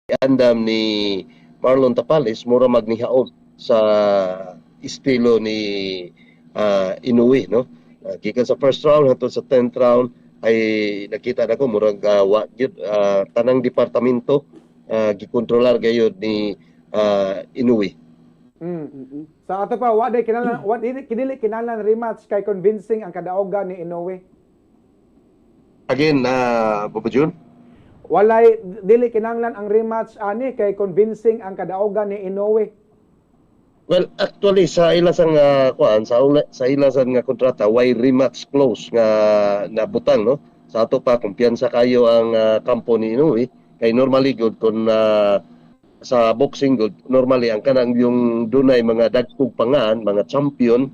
Giandam ni Marlon Tapales, mura magnihaom sa estilo ni Inoue, no? Gikan sa first round hangtod sa 10th round ay nakita nako murag wa gyud, tanang departamento gikontrolar gayud ni Inoue. Sa ato pa, wa day kinahanglan, wa dili kinili kinahanglan rematch kay convincing ang kadaogan ni Inoue. Again, Baba Jun? Walay dili kinahanglan ang rematch ani kay convincing ang kadaogan ni Inoue. Well, actually sa ilasang kuan sa ilasan nga kontrata, way rematch clause nga nabutang, no? Sa ato pa, kumpiyansa kayo ang kampo ni Inoue kay normally good kung sa boxing good, normally ang kanang yung dunay mga dagkog pangan, mga champion,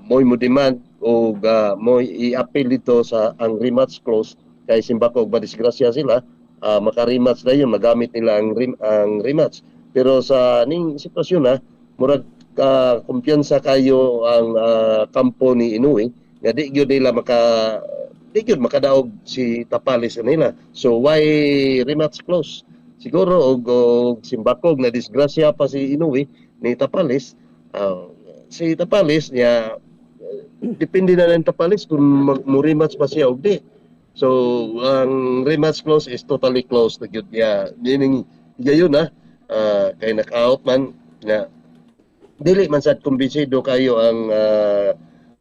mo'y mo demand o mo'y i-appeal dito sa ang rematch clause kay simbako og madisgrasya sila, maka-rematch na yun, magamit nila ang rematch. Pero sa ning sitwasyon na murag kumpiyansa kayo ang kampo ni Inoue nga di gyud makadaog si Tapales nila. So why rematch clause? Siguro og simbakog na disgrasya pa si Inoue ni Tapales, si Tapales niya, depende na ng Tapales kung mo rematch pa siya og di. So ang rematch clause is totally closed na gyud niya, meaning gayon na kay knockout man nga dili man sad kumbinsido kayo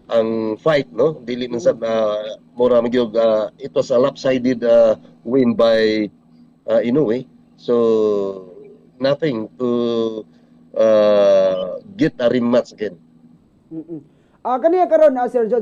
ang fight, no? Dili man sad mura man gyud, it was a lopsided win by Inoue, so nothing to get a rematch again. Kaniya karon, Sir John.